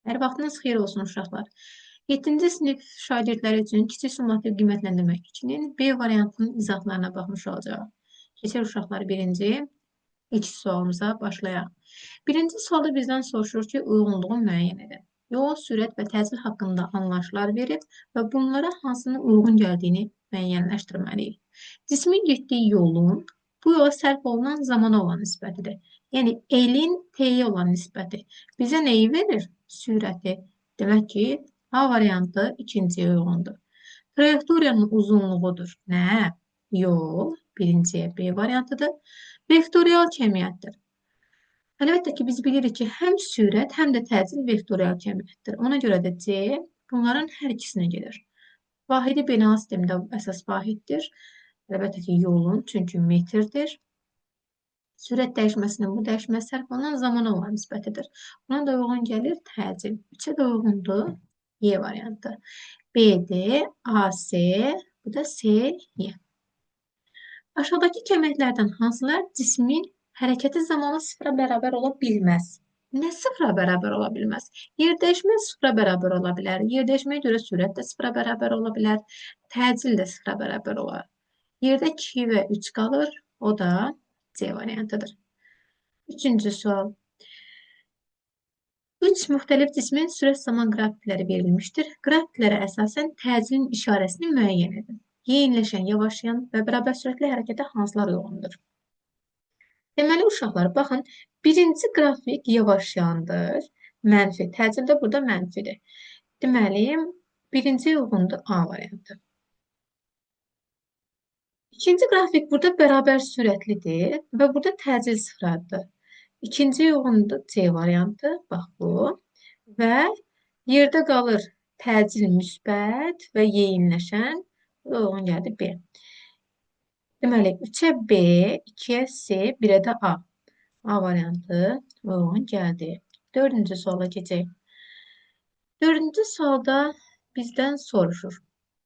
Hər vaxtınız xeyir olsun uşaqlar. 7-ci sinif şagirdləri üçün kiçik summativ qiymətləndirmə 2-nin B variantının izahlarına baxmış olacağıq. Keçək uşaqlar birinci ilk sualımıza başlayaq. Birinci sualda bizdən soruşur ki, uyğunluğu müəyyən edin. Yol, sürət və təcil haqqında anlayışlar verib və bunlara hansının uyğun gəldiyini müəyyənləşdirməliyik. Cismin getdiyi yolun bu yola sərf olunan zamana olan nisbətidir. Yəni, L-in T-yə olan nisbəti. Bizə nəyi verir? Sürəti. Demək ki, A variantı ikinciyə uyğundur. Trayektoriyanın uzunluğudur. Nə? Yol. Birinciyə B variantıdır. Vektorial kəmiyyətdir. Əlbəttə ki, biz bilirik ki, həm sürət, həm də təcil vektorial kəmiyyətdir. Ona görə də C bunların hər ikisinə gedir. Vahidi beynəlxalq sistemdə əsas vahiddir. Əlbəttə ki, yolun, çünki metrdir. Sürət dəyişməsinin bu dəyişmə sərf olunan zamana olan nisbətidir. Buna da uyğun gəlir təcil. 3-ə də uyğundur Y variantı. BD, AC, bu da SY. Aşağıdakı kəmiyyətlərdən hansılar cismin hərəkəti zamanı sıfıra bərabər ola bilməz? Nə sıfıra bərabər ola bilməz? Yer dəyişmə sıfıra bərabər ola bilər. Yer dəyişməyə görə sürət də sıfıra bərabər ola bilər. Təcil də sıfıra bərabər olar. Yerdə 2 və 3 qalır. O da C variantıdır. Üçüncü sual. Üç müxtəlif cismin sürət zaman qrafikləri verilmişdir. Qrafiklərə əsasən təcilin işarəsini müəyyən edin. Yeyinləşən, yavaşlayan və bərabər sürətli hərəkətə hansılar uyğundur? Deməli, uşaqlar, baxın, birinci qrafik yavaşlayandır. Mənfi. Təcil də burada mənfidir. Deməli, birinci uyğundur A variantı. İkinci qrafik burada bərabər sürətlidir və burada təcil sıfıradır. İkinci uyğundur C variantı, bax bu. Və yerdə qalır təcil müsbət və yeyinləşən, bu da uyğun gəldi B. Deməli, 3-ə B, 2-yə C, 1-ə də A. A variantı uyğun gəldi. Dördüncü suala keçək. Dördüncü sualda bizdən soruşur.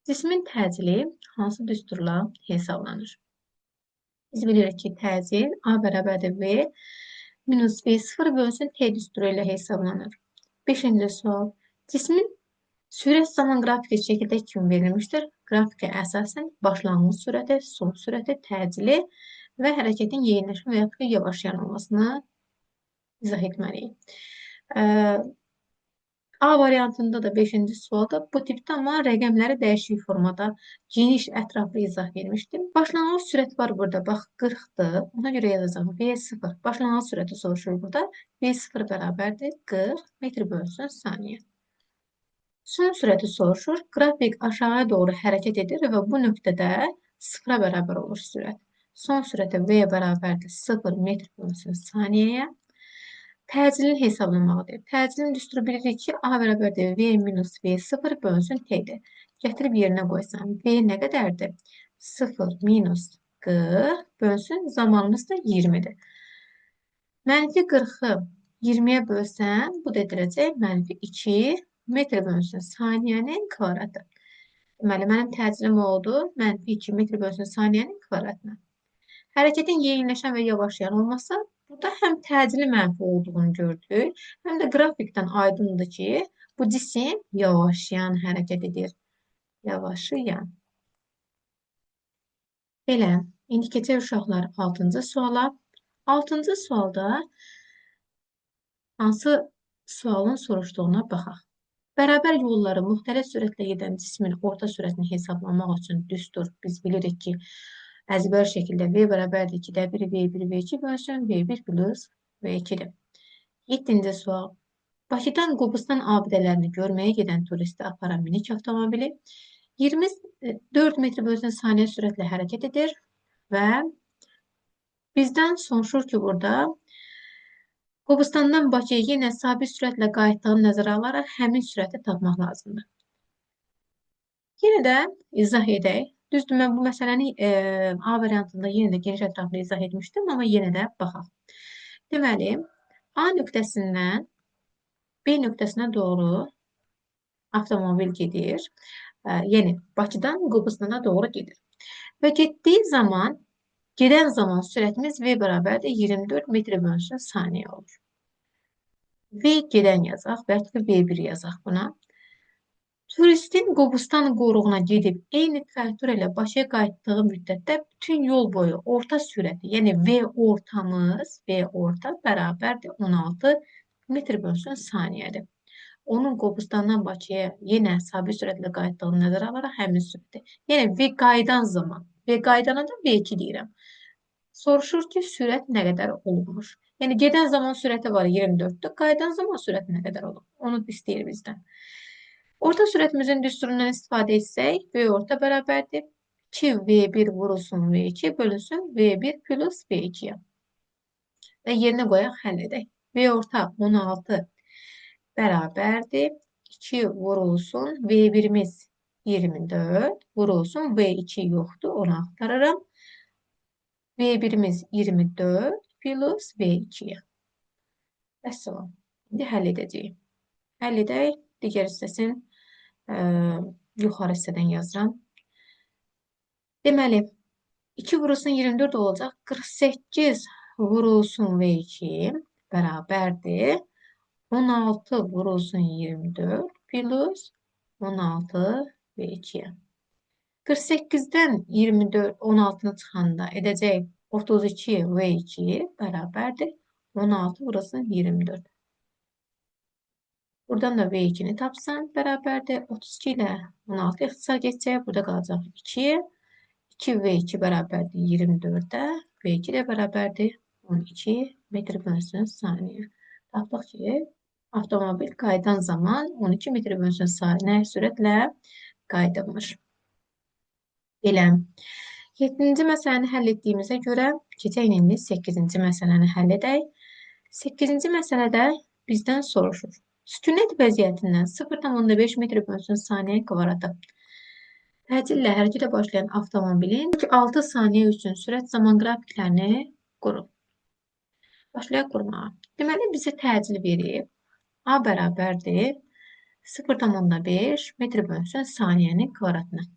Cismin təcili hansı düsturla hesablanır? Biz bilirik ki, təcil A bərabərdir V minus V0 bölünsün T düsturu ilə hesablanır. Beşinci sual. Cismin sürət zaman qrafiki şəkildə kimi verilmişdir. Qrafikə əsasən başlanğıc sürəti, son sürəti, təcili və hərəkətin yeyinləşmə və yaxud da yavaşlayan olmasını izah etməliyik. A variantında da 5-ci sualda bu tipdə, amma rəqəmləri dəyişik formada geniş, ətraflı izah vermişdim. Başlanğıc sürət var burada, bax 40-dır. Ona görə yazacağım V0. Başlanğıc sürəti soruşur burada. V0 bərabərdir 40 metr bölünsün saniyə. Son sürəti soruşur. Qrafik aşağıya doğru hərəkət edir və bu nöqtədə sıfıra bərabər olur sürət. Son sürəti V bərabərdir 0 metr bölünsün saniyəyə. Təcilin hesablamağı deyir. Təcilin düsturu bilirik ki, A bərabərdir V minus V0 bölünsün T-dir. Gətirib yerinə qoysam, V nə qədərdir? 0 minus 40 bölünsün, zamanımız da 20-dir. Mənfi 40-ı 20-yə bölsəm, bu da ediləcək mənfi 2 metr bölünsün saniyənin kvadratı. Deməli, mənim təcilim oldu mənfi 2 metr bölünsün saniyənin kvadratına. Hərəkətin yeyinləşən və yavaşlayan olması, burada həm təcili mənfi olduğunu gördük, həm də qrafikdən aydındır ki, bu cisim yavaşlayan hərəkət edir. Yavaşlayan. Belə, indi keçək uşaqlar 6-cı suala. 6-cı sualda hansı sualın soruşduğuna baxaq. Bərabər yolları müxtəlif sürətlə gedən cismin orta sürətini hesablamaq üçün düstur biz bilirik ki, əzbər şəkildə V bərabərdir 2-də 1 V1 V2 bölsün V1 plus V2-dir. 7-ci sual. Bakıdan Qobustan abidələrini görməyə gedən turisti aparan minik avtomobili 24 metr bölsün saniyə sürətlə hərəkət edir və bizdən soruşur ki, burada Qobustandan Bakıya yenə sabit sürətlə qayıtdığını nəzərə alaraq həmin sürəti tapmaq lazımdır. Yenə də izah edək. Düzdür, mən bu məsələni A variantında yenə də geniş ətraflı izah etmişdim, amma yenə də baxaq. Deməli, A nöqtəsindən B nöqtəsinə doğru avtomobil gedir. Yəni, Bakıdan Qobustana doğru gedir. Və getdiyi zaman, gedən zaman sürətimiz V bərabərdir 24 metr bölünsün saniyə olur. V gedən yazaq və ya V1 yazaq buna. Turistin Qobustan qoruğuna gedib eyni trayektoriya ilə Bakıya qayıtdığı müddətdə bütün yol boyu orta sürəti, yəni V ortamız, V orta bərabərdir 16 metr bölünsün saniyədir. Onun Qobustandan Bakıya yenə sabit sürətlə qayıtdığını nəzərə alaraq həmin sürəti. Yəni V qayıdan zaman, V qaydana da V2 deyirəm. Soruşur ki, sürət nə qədər olunmuş? Yəni gedən zaman sürəti var 24-dür, qayıdan zaman sürəti nə qədər olub? Onu istəyir bizdən. Orta sürətimizin düsturundan istifadə etsək, V orta bərabərdir. 2V1 vurulsun V2 bölünsün V1 plus V2-yə. Və yerinə qoyaq, həll edək. V orta 16 bərabərdir. 2 vurulsun V1-imiz 24 vurulsun V2 yoxdur, onu axtarıram. V1-imiz 24 plus V2-yə. Vəssalam. İndi həll edəcəyik. Həll edək. Digər hissəsini yuxarı hissədən yazıram. Deməli, 2 vurulsun 24 olacaq. 48 vurulsun V2 bərabərdir. 16 vurulsun 24 plus 16 V2-yə. 48-dən 24, 16-nı çıxanda edəcək 32 V2 bərabərdir. 16 vurulsun 24. Buradan da V2-ni tapsam bərabərdir. 32 ilə 16 ixtisar geçəcək. Burada qalacaq 2. 2 V2 bərabərdir 24-ə. V2 də bərabərdir 12 metr bölünsün saniyə. Tapdıq ki, avtomobil qayıdan zaman 12 metr bölünsün saniyə sürətlə qayıdılmış. Belə. 7-ci məsələni həll etdiyimizə görə keçək indi 8-ci məsələni həll edək. 8-ci məsələdə bizdən soruşur. Sükunət vəziyyətindən 0,5 metr bölünsün saniyə kvadratı təcillə hərəkətə başlayan avtomobilin 6 saniyə üçün sürət zaman qrafiklərini qurun. Başlayaq qurmağa. Deməli, bizə təcil verib. A bərabərdir 0,5 metr bölünsün saniyənin kvadratına.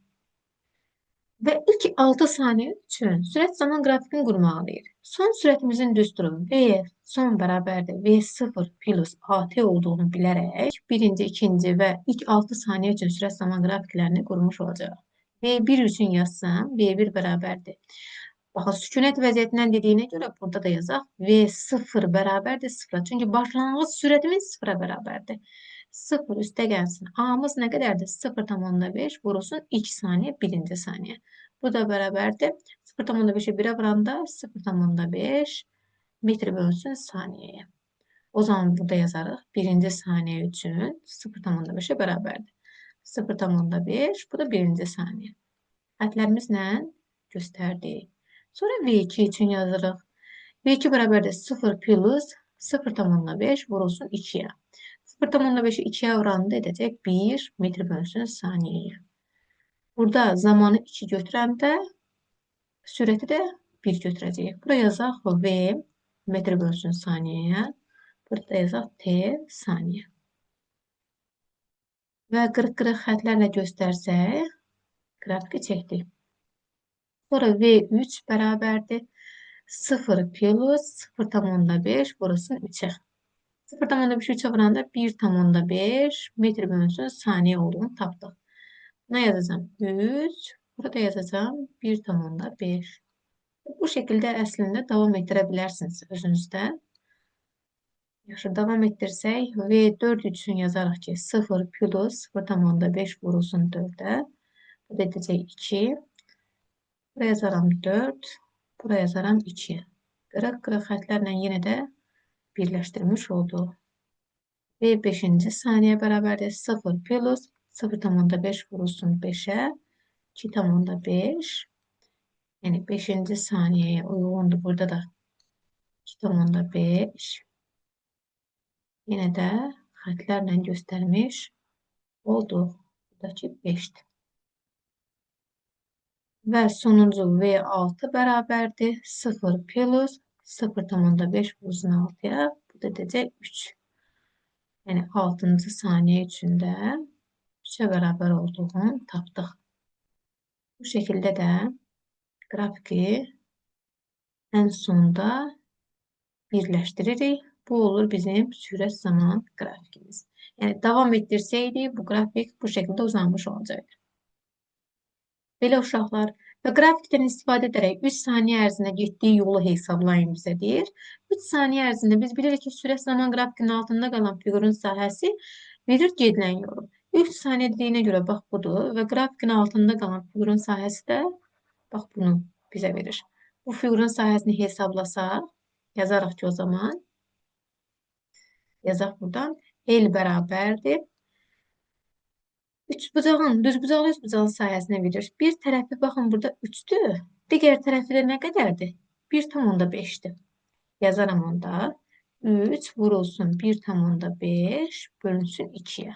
Və ilk 6 saniyə üçün sürət zaman qrafikini qurmağı deyir. Son sürətimizin düsturu V son bərabərdir V0 plus AT olduğunu bilərək birinci, ikinci və ilk 6 saniyə üçün sürət zaman qrafiklərini qurmuş olacaq. V1 üçün yazsam V1 bərabərdir. Baxın, sükunət vəziyyətindən dediyinə görə burada da yazaq. V0 bərabərdir 0-a. Çünki başlanğıc sürətimiz 0-a bərabərdir. 0 üstə gəlsin. A-mız nə qədərdir? 0,5 vurulsun 2 saniyə, birinci saniyə. Bu da bərabərdir. 0,5-i 1-ə vuranda 0,5 metr bölünsün saniyəyə. O zaman burada yazarıq. Birinci saniyə üçün 0,5-ə bərabərdir. 0,5 bu da birinci saniyə. Xətlərimizlə göstərdik. Sonra V2 üçün yazırıq. V2 bərabərdir 0 plus 0,5 vurulsun 2-yə. 0,5-i 2-yə vuranda edəcək 1 metr bölünsün saniyəyə. Burada zamanı 2 götürəndə sürəti də 1 götürəcəyik. Buraya yazaq V metr bölünsün saniyəyə. Burada da yazaq T saniyə. Və qırıq-qırıq xətlərlə göstərsək, qrafiki çəkdik. Sonra V3 bərabərdir 0 plus 0,5 vurulsun 3-ə. 0,5 3-ə vuranda 1,5 metr bölünsün saniyə olduğunu tapdıq. Buna yazacağım 3, burada yazacağım 1,5. Bu şekilde əslində davam etdirə bilərsiniz özünüzdə. Yaxşı, davam etdirsək V4 üçün yazarıq ki 0 plus 0,5 vurulsun 4-ə. Bu da edəcək 2. Buraya yazaram 4, buraya yazaram 2. Qırıq-qırıq xətlərlə yenə də birləşdirmiş olduq. Və 5-ci saniyə bərabərdir 0 plus 0,5 vurulsun 5-ə, 2,5. Yəni 5-ci saniyəyə uyğundur burada da 2,5. Yenə də xətlərlə göstərmiş olduq. Buradakı 5-dir. Və sonuncu V6 bərabərdir 0 plus 0,5 vurulsun 6-ya. Bu da edəcək 3. Yəni 6-cı saniyə üçün də 3-ə bərabər olduğunu tapdıq. Bu şəkildə də qrafiki ən sonda birləşdiririk. Bu olur bizim sürət zaman qrafikimiz. Yəni, davam etdirsəydik, bu qrafik bu şəkildə uzanmış olacaqdı. Belə uşaqlar, və qrafikdən istifadə edərək 3 saniyə ərzində getdiyi yolu hesablayın bizə deyir. 3 saniyə ərzində biz bilirik ki, sürət zaman qrafikinin altında qalan fiqurun sahəsi verir gedilən yolu. 3 saniyə dediyinə görə bax budur və qrafikin altında qalan fiqurun sahəsi də bax bunu bizə verir. Bu fiqurun sahəsini hesablasaq, yazarıq ki o zaman, yazaq buradan, L bərabərdir. Üçbucağın, düzbucaqlı üçbucağın sahəsinə verir. Bir tərəfi baxın burada 3-dür. Digər tərəfi də nə qədərdir? 1,5-dir. Yazaram onda. 3 vurulsun 1,5 bölünsün 2-yə.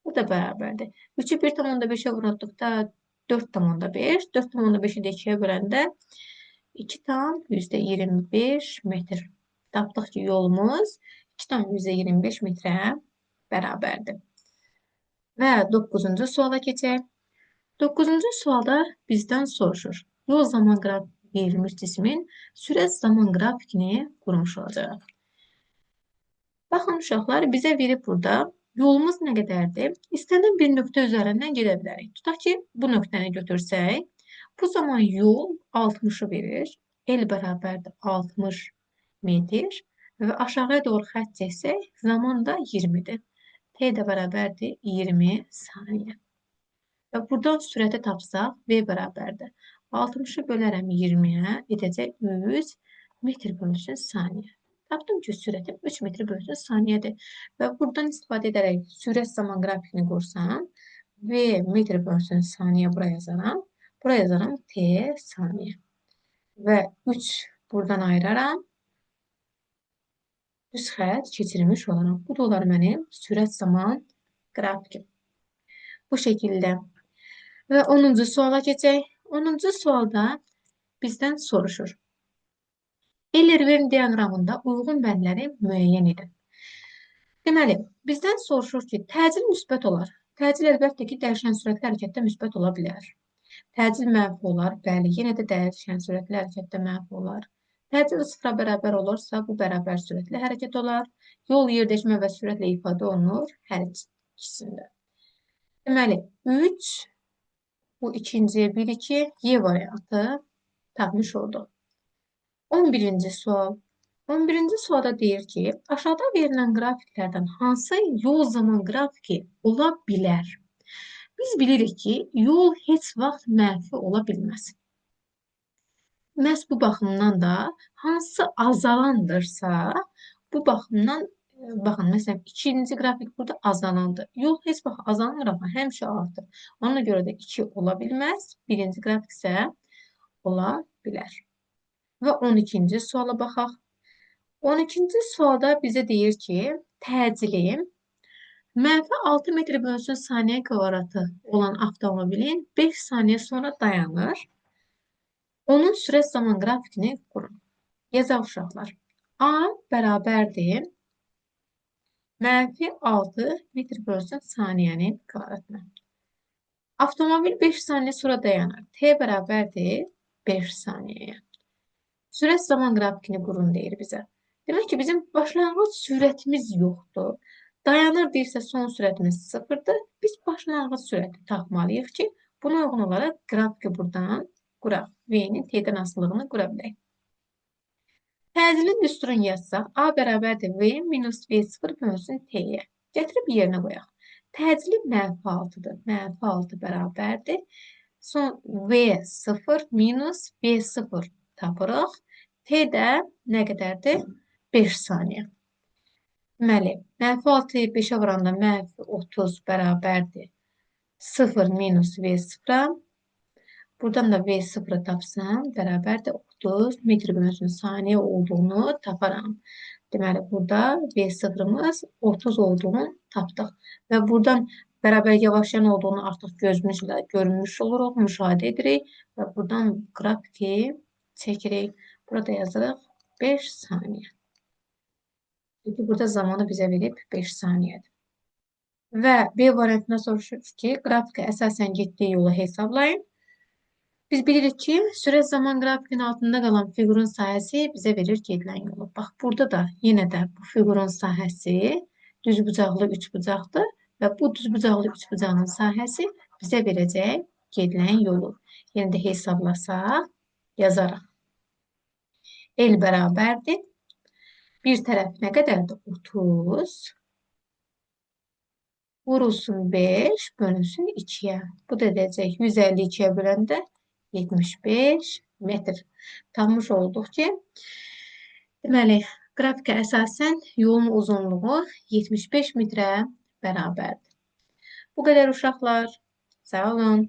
Bu da bərabərdir. 3-ü 1,5-ə vurduqda 4,5. 4,5-i də 2-yə böləndə 2,25 metr. Tapdıq ki, yolumuz 2,25 metrə bərabərdir. Və 9-cu suala keçək. 9-cu sualda bizdən soruşur. Yol zaman qrafiki verilmiş cismin sürət zaman qrafikini qurmuş olacaq. Baxın uşaqlar, bizə verib burada yolumuz nə qədərdir? İstənilən bir nöqtə üzərindən gedə bilərik. Tutaq ki, bu nöqtəni götürsək, bu zaman yol 60-ı verir. L bərabərdir 60 metr və aşağıya doğru xətt çəksək, zaman da 20-dir. T də bərabərdir 20 saniyə. Və buradan sürəti tapsaq, V bərabərdir. 60-ı bölərəm 20-yə, edəcək 3 metr bölünsün saniyə. Tapdım ki, sürətim 3 metr bölünsün saniyədir. Və buradan istifadə edərək sürət zaman qrafikini qursam, V metr bölünsün saniyə bura yazaram. Bura yazaram T saniyə. Və 3 buradan ayıraram. Düz xətt keçirmiş olaram. Bu da olar mənim sürət zaman qrafikim. Bu şəkildə. Və 10-cu suala keçək. 10-cu sualda bizdən soruşur. Euler-Venn diaqramında uyğun bəndləri müəyyən edin. Deməli, bizdən soruşur ki, təcil müsbət olar. Təcil əlbəttə ki, dəyişən sürətli hərəkətdə müsbət ola bilər. Təcil mənfi olar. Bəli, yenə də dəyişən sürətli hərəkətdə mənfi olar. Təcil sıfıra bərabər olursa, bu bərabər sürətli hərəkət olar. Yol yerdəşmə və sürətlə ifadə olunur hər ikisində. Deməli, 3, bu ikinciyə 1, 2, Y variantı tapmış olduq. 11-ci sual. 11-ci sualda deyir ki, aşağıda verilən qrafiklərdən hansı yol zaman qrafiki ola bilər? Biz bilirik ki, yol heç vaxt mənfi ola bilməz. Məhz bu baxımdan da hansı azalandırsa, bu baxımdan, baxın, məsələn, ikinci qrafik burada azalandır. Yol heç vaxt azalmır, amma həmişə artır. Ona görə də 2 ola bilməz, birinci qrafik isə ola bilər. Və 12-ci suala baxaq. 12-ci sualda bizə deyir ki, təcili mənfi 6 metr bölünsün saniyə kvadratı olan avtomobilin 5 saniyə sonra dayanır. Onun sürət zaman qrafikini qurun. Yazaq uşaqlar. A bərabərdir mənfi 6 metr bölünsün saniyənin kvadratına. Avtomobil 5 saniyə sonra dayanır. T bərabərdir 5 saniyəyə. Sürət zaman qrafikini qurun deyir bizə. Demək ki, bizim başlanğıc sürətimiz yoxdur. Dayanır deyirsə son sürətimiz sıfırdır. Biz başlanğıc sürəti tapmalıyıq ki, buna uyğun olaraq qrafiki buradan quraq. V-nin T-dən asılılığını qura bilək. Təcilin düsturunu yazsaq, A bərabərdir V minus V0 bölünsün T-yə. Gətirib yerinə qoyaq. Təcili mənfi 6-dır. Mənfi 6 bərabərdir. Son V0 minus V0 tapırıq. T də nə qədərdir? 5 saniyə. Deməli, mənfi 6-yı 5-ə vuranda mənfi 30 bərabərdir 0 minus V0-a. Buradan da V0-ı tapsam, bərabərdir 30 metr bölünsün saniyə olduğunu taparam. Deməli, burada V0-ımız 30 olduğunu tapdıq. Və buradan bərabər yavaşlayan olduğunu artıq gözümüzlə görmüş oluruq, müşahidə edirik və buradan qrafiki çəkirik. Burada yazırıq 5 saniyə. Çünki burada zamanı bizə verib 5 saniyədir. Və B variantına soruşur ki, qrafika əsasən getdiyi yolu hesablayın. Biz bilirik ki, sürət zaman qrafikinin altında qalan fiqurun sahəsi bizə verir gedilən yolu. Bax, burada da yenə də bu fiqurun sahəsi düzbucaqlı üçbucaqdır və bu düzbucaqlı üçbucağın sahəsi bizə verəcək gedilən yolu. Yenə də hesablasaq, yazarıq. L bərabərdir. Bir tərəf nə qədərdir? 30. Vurulsun 5, bölünsün 2-yə. Bu da edəcək 152-yə böləndə 75 metr. Tapmış olduq ki, deməli, qrafikə əsasən yolun uzunluğu 75 metrə bərabərdir. Bu qədər uşaqlar. Sağ olun.